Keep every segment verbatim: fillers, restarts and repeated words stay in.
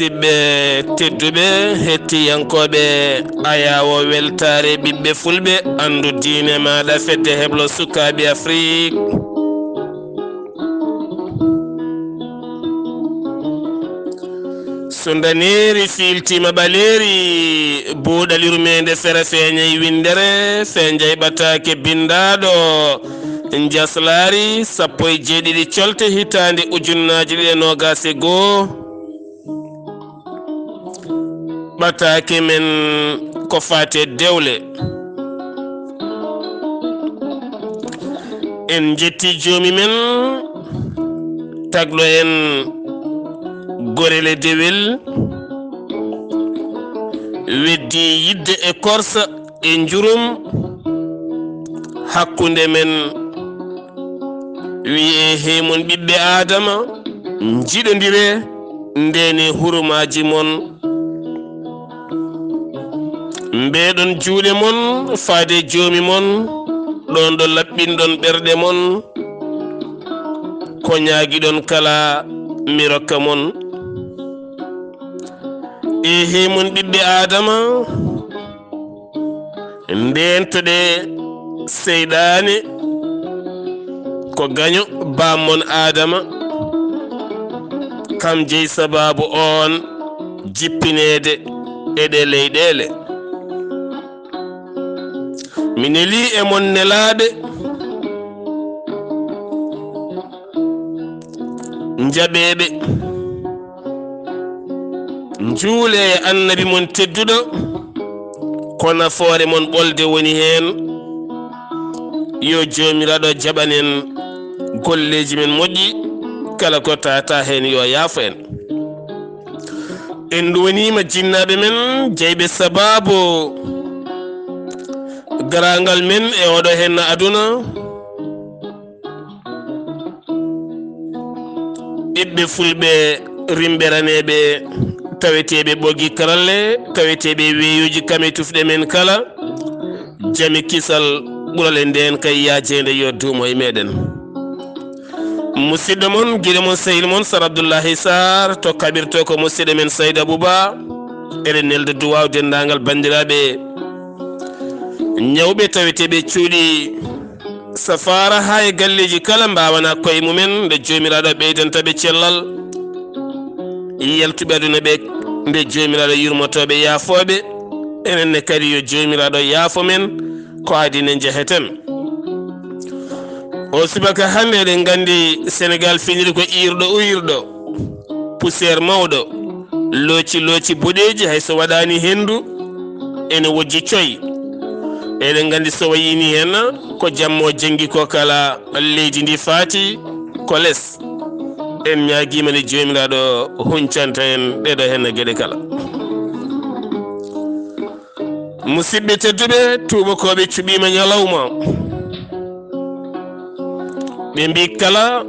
Ɓiɓɓe tedduɓe, hettiyankooɓe Ayaawo Weltaare Ɓiɓɓe Fulɓe, anndu diine maaɗa, Fedde Heblo Sukaaɓe Afrik. So ndaneeri fiiltiima ɓaleeri, buuɗali rumeende fera feeñay winndere, fenjay ɓataake binndaaɗo, njaslaari sappo e jeeɗiɗi colte hitaande ujunnaaji ɗiɗi e noogaas e goo. Ɓataake men ko faate dewle. En njetti Joomi men, tagɗo en gorele dewel, weddi yidde e korsa e njurum hakkunde men. Wi'ee, "Hey mon ɓiɓɓe Aadama, njiɗondiree, ndeenee hurumaaji mon. Mbeeɗon juuɗe mon faade Joomi mon, ɗon ɗo laɓɓinɗon ɓerɗe mon, ko ñaagiɗon kala mi rokka mon." Ee, hey mon ɓiɓɓe Aadama, ndeentoɗee seyɗaane, ko gaño baam mon Aadama, kam jeyi sabaabu oon jippineede e ɗee leyɗeele. Mi nelii e mon nelaaɓe, njaɓeeɓe, njuulee e Annabi mon tedduɗo, ko nafoore mon ɓolde woni heen. Yo Joomiraaɗo jaɓan en golleeji men moƴƴi, kala ko tata heen yo yaafo en. En duwaniima jinnaaɓe men, jeyɓe sabaabu garaangal men e oɗo heen aduna. Ɓiɓɓe Fulɓe rimɓe raneeɓe, taweteeɓe ɓoggi karalle, taweteeɓe weeyuuji kam e tufɗe men kala, jam e kisal ɓural e ndeen kay yaajeende yo duumo e meɗen. Musidɗo mon, giɗo mon, sehil mon, Sar Abdullahi Sar, to kaɓirto ko musidɗo men Sayd Abouba. Eɗen nelda duwaaw denndaangal banndiraaɓe ñawɓe taweteeɓe cuuɗi Safaara haa e galleeji kala mbaawana koye mumen, nde Joomiraaɗo ɓeydanta ɓe cellal. Yaltuɓe aduna ɓe, nde Joomiraaɗo yurmotooɓe, yaafooɓe. Enen ne kadi yo Joomiraaɗo yaafo men, ko adii ne njeheten. O subaka hannde eɗen nganndi Senegaal finiri ko iirɗo uyirɗo, poussière mawɗo, looci looci boɗeeji, hay so waɗaani henndu ene wojji coy. Eɗen nganndi so wayii nii heen ko jamma o jenngi ko kala leydi ndi faati ko les. En ñaagiima nde Joomiraaɗo huncanta en ɗeeɗo heen geɗe kala. Musidɓe tedduɓe, tuubakooɓe cuɓiima ñalawma. Ɓe mbii kala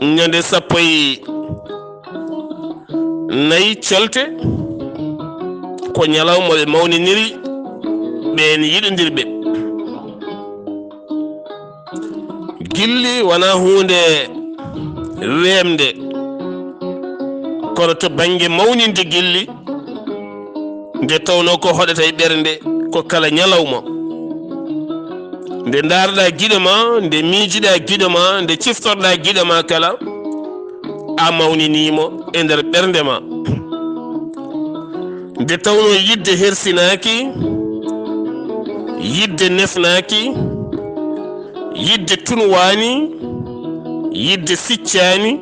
ñande sappo e nayi colte ko ñalawma ɓe mawniniri ɓeen yiɗondirɓe. Gilli wonaa huunde weemde, kono to bannge mawninde gilli, nde tawnoo ko hoɗata e ɓernde ko kala ñalawma. Nde ndaarɗaa giɗo ma, nde miijiɗaa giɗo ma, nde ciftorɗaa giɗo ma kala, a mawninii mo e nder ɓernde ma. Nde tawnoo yidde hersinaaki, yidde nefnaaki, yidde tunwaani, yidde siccaani,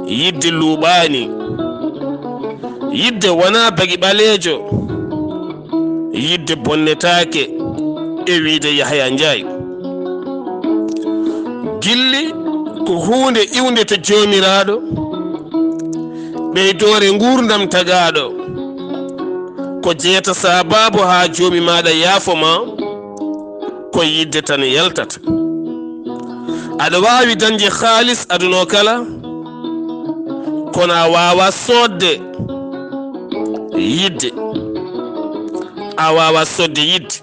yidde luuɓaani, yidde wonaa bagi ɓaleejo, yidde bonnetaake, e wiyde Yahaya Njaay. Gilli ko huunde iwnde to Joomiraaɗo, ɓeydoore nguurndam tagaaɗo, ko jeeta sababu haa Joomi maaɗa yaafo ma, ko yidde tan yaltata. Aɗa waawi dañde haalis aduna o kala, kono a waawaa soodde yidde. A waawaa soodde yidde.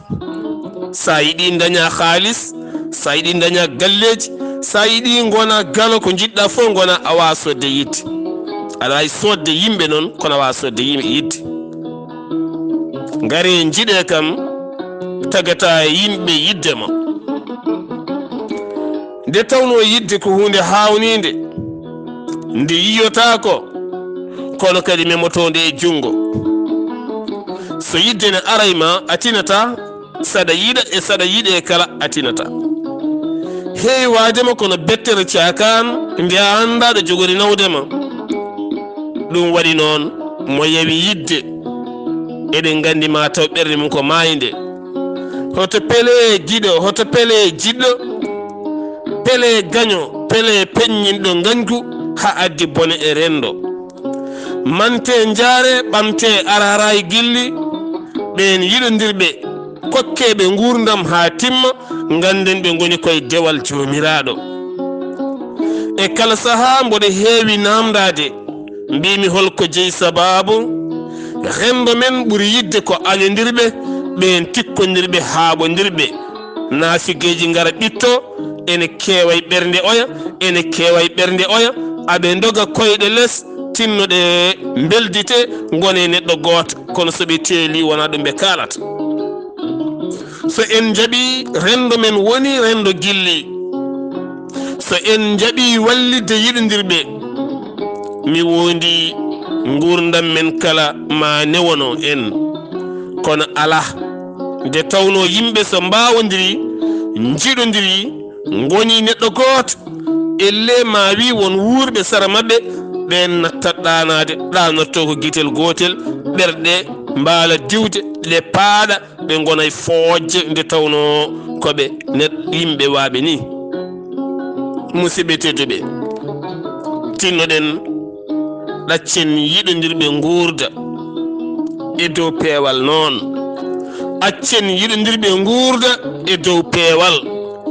So a yiɗii dañaa haalis, so a yiɗii dañaa galleeji, so a yiɗii ngonaa galo ko njiɗɗaa fof ngonaa, a waawaa soodde yidde. Aɗa waawi soodde yimɓe noon, kono a waawaa soodde yimɓe yidde. Ngaree njiɗee kam, tagataa yimɓe yidde ma. Nde tawnoo yidde ko huunde haawniinde, nde yiyotaako, kono kadi memotoonde e junngo. So yidde ne aray ma, a tinataa, saɗa yiɗa e saɗa yiɗee kala, a tinataa. Heewi waade ma kono bettere caakaan, nde a anndaa ɗo jogori nawde ma. Ɗum waɗi noon, mo yawi yidde, eɗen nganndi ma taw ɓernde mum ko maaynde. Hoto pelee giɗo, hoto pelee jiɗɗo, pelee gaño, pelee peññinɗo ngañgu, haa addi bone e renndo. Mantee njaaree, ɓamtee araraay gilli, ɓeen yiɗondirɓe, kokkee ɓe nguurndam haa timma, ngannden ɓe ngoni koye dewal Joomiraaɗo. E kala sahaa mboɗo heewi naamndaade, mbiimi hol ko jeyi sabaabu? Renndo men ɓuri yiɗde ko añondirɓe, ɓeen tikkondirɓe, haaɓondirɓe. Naafigeeji ngara ɓittoo, ene keewa e ɓernde oya, ene keewa e ɓernde oya, aɓe ndoga koyɗe les, tinnoɗe, mbeldite, ngone neɗɗo gooto, kono so ɓe teeli wonaa ɗum ɓe kaalata. So en njaɓii renndo men woni renndo gilli, so en njaɓii wallitde yiɗondirɓe, mi woondii nguurndam men kala ma newono en. Kono alaa, nde tawnoo yimɓe so mbaawondirii, njiɗondirii, ngonii neɗɗo gooto, ellee ma wii won wuurɓe sara maɓɓe, ɓeen nattat ɗaanaade, ɗaanoto ko gitel gootel, ɓerɗe mbaala diwde, ɗe paaɗa, ɓe ngona e foojje nde tawnoo ko ɓe neɗ-, yimɓe waaɓe nii. Musidɓe tedduɓe, tinnoɗen, ɗaccen yiɗondirɓe nguurda e dow peewal noon. Accen yiɗondirɓe nguurda e dow peewal.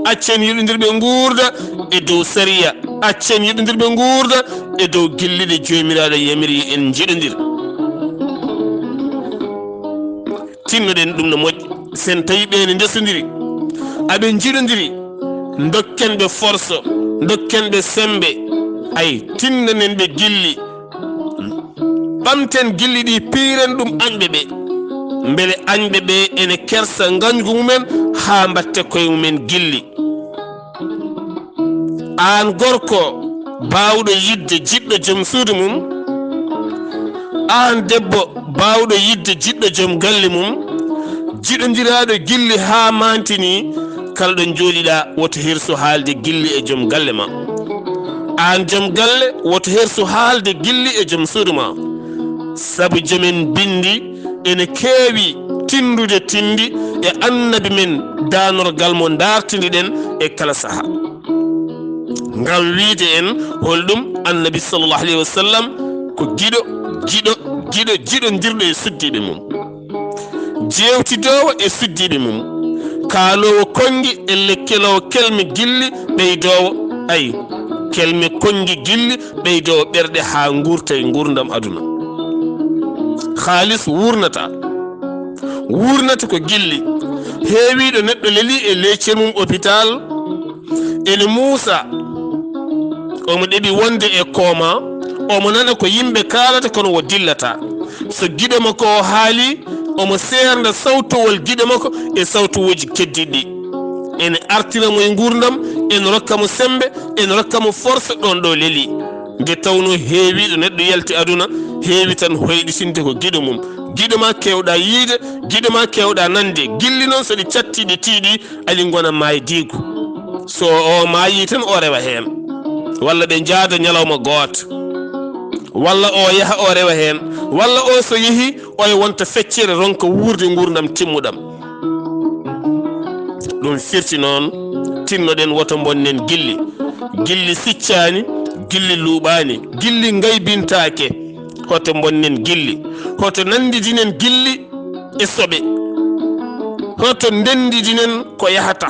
Accen yiɗondirɓe nguurda e dow sariya. Accen yiɗondirɓe nguurda e dow gilli ɗe Joomiraaɗo yamiri en njiɗondir. Tinnoɗen ɗum no moƴƴi. Sen tawi ɓe ne ndesondiri, aɓe njiɗondiri, dokken ɓe forso, dokken ɓe sembe. Ay, tinnoɗen ɓe gilli. Ɓamten gilli ɗi, piiren ɗum añɓe ɓe. Mbele añɓe ɓe ene kersa ngañgu mumen haa mbatte koye mumen gilli. Aan gorko baawɗo yiɗde jiɗɗo joom suudu mum, aan debbo baawɗo yiɗde jiɗɗo joom galle mum, jiɗondiraaɗo gilli haa maantini, kala ɗo njooɗiɗaa, woto hersu haalde gilli e joom galle ma. Aan joom galle, woto hersu haalde gilli e joom suudu ma. Sabu joom en binndi, ene keewi tindude tindi e annabi men, daanorgal mo ndaartindiɗen e kala saha. Ngam wiide en holɗum, annabi sallallahu alayhi wa sallam ko giɗo, giɗo, giɗo, jiɗondirɗo e suddiiɓe mum. Jeewtidoowo e suddiiɓe mum. Kaaloowo konngi e lekkeloowo kelme gilli ɓeydoowo, ay, kelme konngi gilli ɓeydoowo ɓerɗe haa nguurta e nguurndam aduna. Haalis wuurnata. Wuurnata ko gilli. Heewiiɗo neɗɗo leli e leecel mum hôpital, ene muusa. Omo ɗeɓi wonde e kooma, omo nana ko yimɓe kaalata, kono o dillataa. So giɗo makko o haali, omo seernda sawtowol giɗo makko e sawtowooji keddiiɗi. Ene artira mo e nguurndam, ene rokka mo semmbe, ene rokka mo force ɗoon ɗo leli. Nde tawnoo heewiiɗo neɗɗo yalti aduna, heewi tan hoyɗitinde ko giɗo mum. Giɗo ma keewɗaa yiide, giɗo ma keewɗaa nande. Gilli noon, so ɗi catti, ɗi tiiɗi, aɗi ngona maaydiigu. So o maayii tan, o rewa heen. Walla ɓe njaada ñalawma gooto. Walla o yaha, o rewa heen. Walla o so yehi, oya wonta feccere, ronka wuurde nguurndam timmuɗam. Ɗum firti noon, tinnoɗen, woto mbonnen gilli. Gilli siccaani, gilli luuɓaani, gilli ngaybintaake. Hoto mbonnen gilli. Hoto nanndidinen gilli e soɓe. Hoto ndenndidinen ko yahata.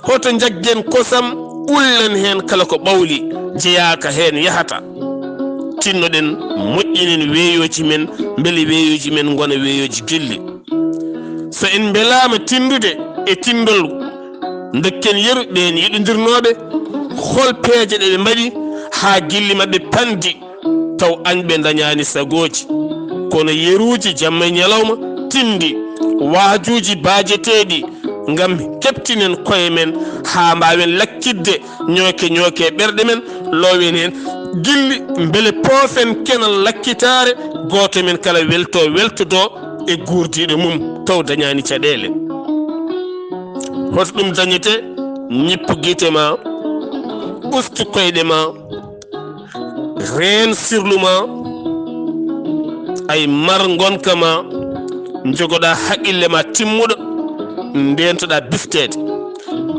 Hoto njaggen kosam, ullen heen kala ko ɓawli, jeyaaka heen yahata. Tinnoɗen, moƴƴinen weeyooji men, mbele weeyooji men ngona weeyooji gilli. So en mbelaama tinndude e tinndol, ndokken yeru ɓeen yiɗondirnooɓe, hol peeje ɗe ɓe mbaɗi haa gilli maɓɓe panndi? taw añɓe ndañaani sagooji. Kono yeruuji jamma e ñalawma tinndi, waajuuji baajeteeɗi ngam keɓtinen koye men haa mbaawen lakkitde ñooke ñooke ɓerɗe men, loowen heen gilli mbele poofen kenal lakkitaare, gooto men kala welto weltodo e guurdiiɗo mum taw dañaani caɗeele. Hoto ɗum dañete? Ñippu gite ma, ustu koyɗe ma, reen sirlu ma, ay mar ngonka ma, njogoɗa haqille ma timmuɗo, ndentoɗa bifteede,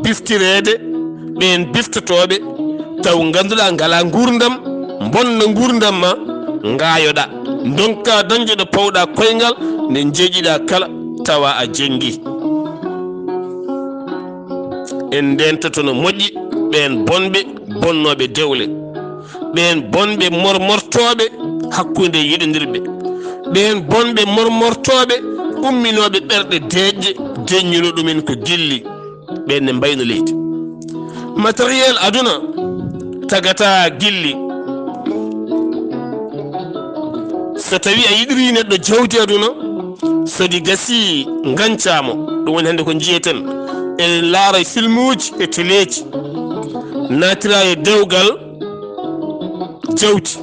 biftireede ɓeen biftotooɓe taw ngannduɗa ngala nguurndam, mbonna nguurndam ma, ngaayoɗa, ndonka dañjoɗo pawɗa koyngal nde njeeƴiɗa kala tawa a jenngi. En ndentoto no moƴƴi ɓeen bonɓe bonnooɓe dewle, ɓeen bonɓe mormortooɓe hakkunde yiɗondirɓe, ɓeen bonɓe mormortooɓe umminooɓe ɓerɗe deeƴƴe, deññuno ɗumen ko gilli, ɓeen ne mbayno leydi. Matériel aduna tagata gilli. So tawi a yiɗiri neɗɗo jawdi aduna, so ndi gasi, ngañcaamo. Ɗum woni hannde ko njiyeten. Eɗen laara e filmuuji e teleeji. Naatira e dewgal jawdi.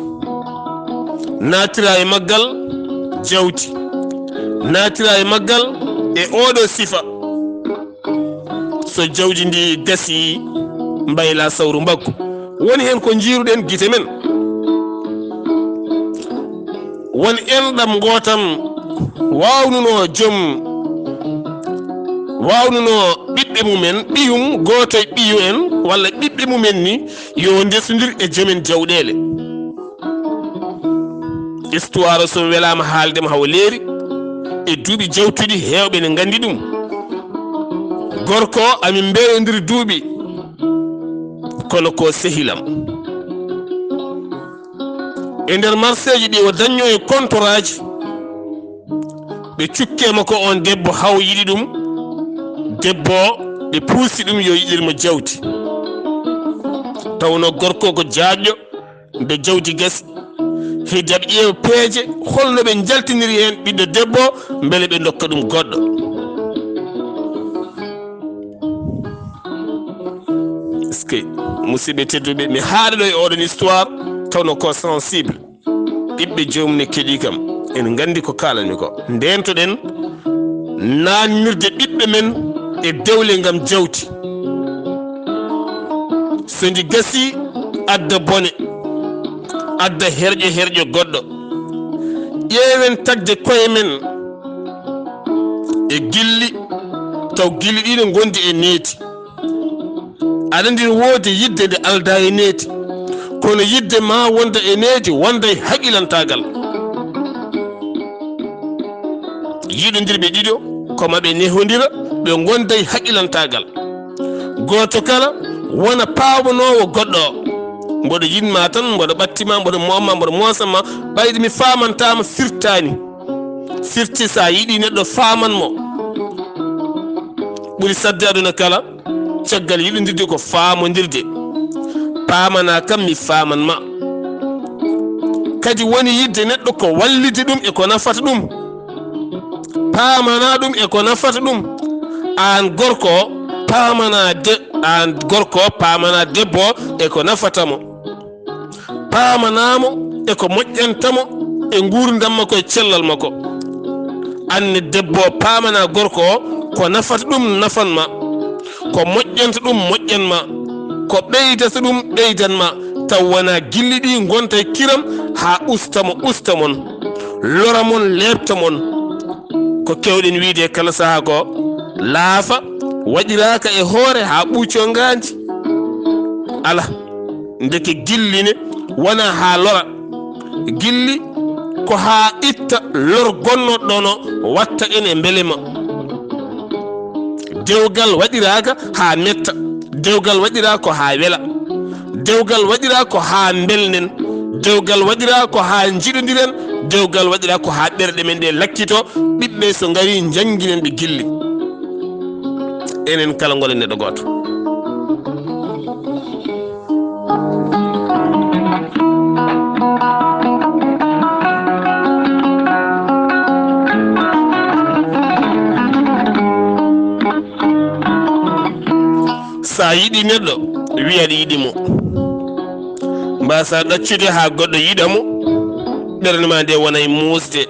Naatira e maggal jawdi. Naatira e maggal e oɗo sifa. So jawdi ndi gasi, mbayla sawru mbaggu. Woni heen ko njiiruɗen gite men. Won enɗam ngoo tan waawnuno joom, waawnuno ɓiɓɓe mumen, ɓiyum gooto e ɓiyu en walla ɓiɓɓe mumen ni yo ndesondir e jomen jawɗeele. Histoire so welaama haalde mo hawa leeri, e duuɓi jawtuɗi heewɓe ne nganndi ɗum. Gorko, amin mbeewondiri duuɓi, kono ko sehilam. E nder marseeji ɗi o dañño e kontoraaji, ɓe cukke makko on debbo haw yiɗi ɗum. Debbo o, ɓe puusi ɗum yo yiɗir mo jawdi. Tawno gorko ko jaajɗo, nde jawdi gasi, hidaɓe ƴeewa peeje holno ɓe njaltiniri heen ɓiɗɗo debbo, mbele ɓe ndokka ɗum goɗɗo. Est-ce que, musidɓe tedduɓe, mi haaɗa ɗo e oɗon histoire, tawno ko sensible. Ɓiɓɓe joomum ne keɗii kam, en nganndi ko kaalanmi ko. Ndeentoɗen naatnirde ɓiɓɓe men e dewle ngam jawdi. So ndi gasi, adda bone, adda herƴo herƴo goɗɗo. Ƴeewen tagde koye men e gilli, taw gilli ɗi ne ngondi e needi. Aɗa anndi no woodi yiɗde nde aldaa e needi, kono yiɗde ma wonda e needi wonda e haqilantaagal. Yiɗondirɓe ɗiɗo, ko ma ɓe nehondira, ɓe ngonda e haqilantaagal. Gooto kala wona paamanoowo goɗɗo o. Mboɗo yiɗ ma tan, mboɗo ɓatti ma, mboɗo moom ma, mboɗo moosa ma, ɓayde mi faamantaa ma firtaani. Firti, so a yiɗi neɗɗo, faaman mo. Ɓuri saɗde aduna kala, caggal yiɗondirde ko faamondirde. Paamanaa kam, mi faaman ma. Kadi woni yiɗde neɗɗo ko wallitde ɗum e ko nafata ɗum. Paamanaa ɗum e ko nafata ɗum. Aan gorko o, paamanaa de-, aan gorko o, paamanaa debbo o e ko nafata mo. Paamanaa mo e ko moƴƴanta mo e nguurndam makko e cellal makko. Aan ne debbo o, paamanaa gorko o ko nafata ɗum nafan ma, ko moƴƴanta ɗum moƴƴan ma, ko ɓeydata ɗum ɓeydan ma, taw wonaa gilli ɗi ngonta e kiram haa usta mo usta mon, lora mon leepta mon. Ko keewɗen wiyde kala sahaa ko, laafa waɗiraaka e hoore haa ɓuuco ngaandi. Alaa. Ndeke gilli ne wonaa haa lora. Gilli ko haa itta lor gonnoɗo ɗon o, watta en e mbelema. Dewgal waɗiraaka haa metta. Dewgal waɗiraa ko haa wela. Dewgal waɗiraa ko haa mbelnen. Dewgal waɗiraa ko haa njiɗondiren. Dewgal waɗiraa ko haa ɓerɗe men ɗe lakkito. Ɓiɓɓe so ngarii, njannginen ɓe gilli. Enen kala ngoɗen neɗɗo gooto. So a yiɗi neɗɗo, wiy aɗa yiɗi mo. Mbaasaa ɗaccude haa goɗɗo yiɗa mo, ɓernde ma nde wona e muusde.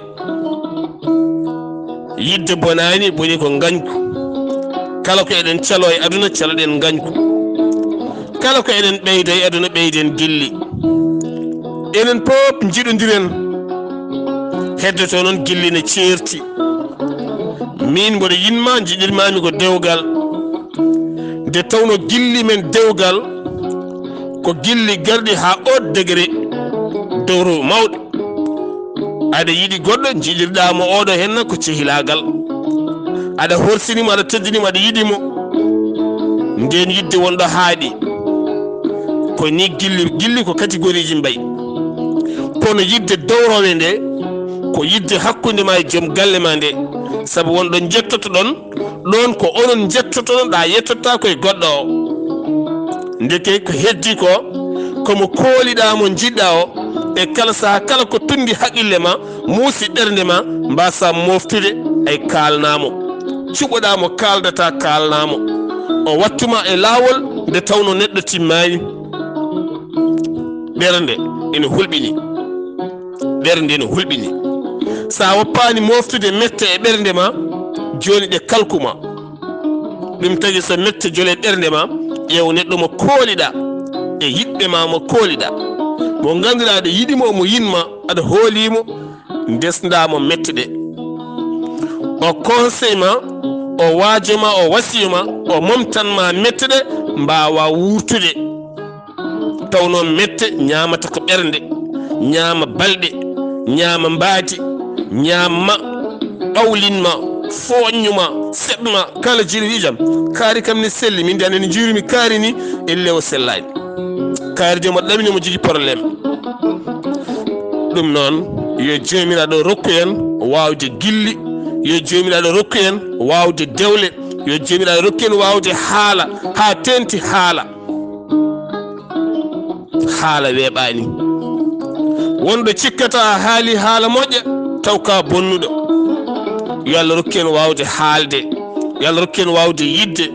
Yiɗde bonaani, boni ko ngañgu. Kala ko eɗen calo e aduna, caloɗen ngañgu. Kala ko eɗen ɓeydo e aduna, ɓeyden gilli. Enen pop njiɗondiren. Heddoto noon gilli ne ceerti. Min mboɗo yiɗ ma, njiɗirmaami ko dewgal. Nde tawno gilli men dewgal ko gilli garɗi haa haut degré, dowro mawɗo. Aɗa yiɗi goɗɗo, njiɗirɗaa mo oɗo henna ko cehilaagal. Aɗa horsini mo, aɗa teddini mo, aɗa yiɗi mo. Ndeen yiɗde wonɗo haaɗi. Ko ni gilli, gilli ko catégorie ji mbayi. Kono yiɗde dowrowe nde, ko yiɗde hakkunde ma e joom galle ma nde. Sabu wonɗo njettotoɗon, ɗoon ko onon njettotoɗon, ɗa yettotaako e goɗɗo o. Ndeke ko heddi ko, ko mo kooliɗaa, mo njiɗɗaa o, e kala sahaa, kala ko tunndi haqille ma, muusi ɓernde ma, mbaasaa mooftude, ay kaalnaa mo. Cuɓoɗaa mo, kaaldataa, kaalnaa mo. O wattu ma e laawol nde tawno neɗɗo timmaani. Ɓernde ene hulɓini. Ɓernde ene hulɓini. So a woppaani mooftude mette e ɓernde ma, jooni ɗe kalku ma. Ɗum tagi so mette jole ɓernde ma, ƴeew neɗɗo mo kooliɗaa e yiɗɓe ma mo kooliɗaa. Mo ngannduɗaa aɗa yiɗi mo, mo yiɗ ma, aɗa hoolii mo, ndesndaa mo mette ɗe. O conseil ma, o waajo ma, o wasiyo ma, o momtan ma mette ɗe, mbaawa wuurtude. Tawnoo mette ñaamata ko ɓernde, ñaama balɗe, ñaama mbaadi, ñaama, ɓawlin ma, fooƴnu ma, seɓ ma, kala jiiɗo wiy jam. Kaari kam ne selli, min de anen njiirumi kaari ni, elle o sellaani. Kaari de mo ɗamini mo jogii problème. Ɗum noon, yo Joomiraaɗo rokku en waawde gilli, yo Joomiraaɗo rokku en waawde dewle, yo Joomiraaɗo rokku en waawde haala, haa teeŋti haala. Haala weeɓaani. Wonɗo cikkata a haali haala moƴƴa, taw ka bonnuɗo. Yo Allah rokku en waawde haalde. Yo Allah rokku en waawde yiɗde.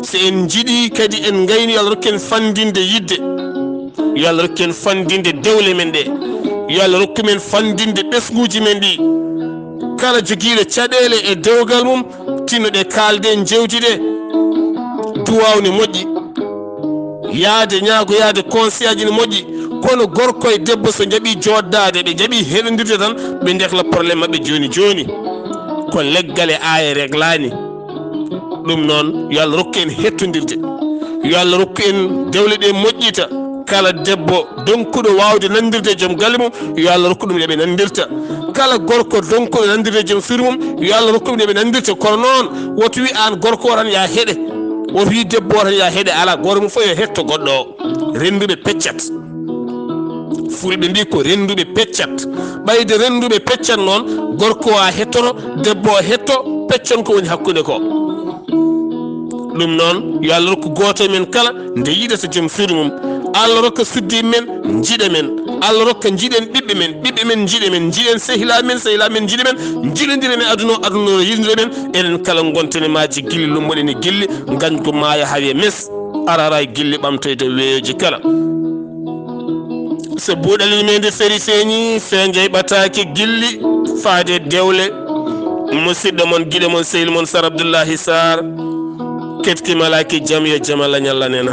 So en njiɗi kadi en ngayni, yo Allah rokku en fanndinde yiɗde. Yo Allah rokku en fanndinde dewle men ɗe. Yo Allah rokku men fanndinde ɓesnguuji men ɗi. Kala jogiiɗo caɗeele e dewgal mum, tinno ɗe kaalde, jewti ɗe. Duwaaw ne moƴƴi. Yaade ñaagoyaade conseil aji ne moƴƴi, kono gorko e debbo so njaɓi jooɗdaade, ɓe njaɓi heɗondirde tan, ɓe ndekla problème maɓɓe jooni jooni. Ko leggal e aaya reglaani. Ɗum noon, yo Allah rokku en hettondirde. Yo Allah rokku en dewle ɗe moƴƴita. Kala debbo donkuɗo waawde nandirde e joom galle mum, yo Allah rokku ɗum nde ɓe nandirta. Kala gorko donkuɗo nandirde e joom suudu mum, yo Allah rokku ɗum nde ɓe nandirta. Kono noon, woto wi aan gorko o tan ya heɗe. Woto wi debbo o tan ya heɗe. Alaa, gooto mum fof yo hetto goɗɗo o. Rennduɓe peccat. Fulɓe mbi ko rennduɓe peccat. Ɓayde rennduɓe peccat noon, gorko o a hettoto, debbo o hetto, peccon ko woni hakkunde ko. Ɗum noon, yo Allah rokku gooto e men kala nde yiɗata joom suudu mum. Allah rokka suddiiɓe men njiɗa men. Allah rokka njiɗen ɓiɓɓe men, ɓiɓɓe men njiɗa men, njiɗen sehilaaɓe men, sehilaaɓe men njiɗa men, njiɗondiren e aduna o, aduna o yiɗondira men. Enen kala ngonten e maaji gilli, lummoɗen e gilli, ngañgu maaya hawe mes, ara ara e gilli ɓamtoyde weeyoji kala. So buuɗal yurmeende feri feeñi, feeñay ɓataake gilli, faade dewle. Musidɗo mon, giɗo mon, sehil mon, Sar Abdullahi Sar. Keɗki malaaki jam, yo jam Allah ñalla nena.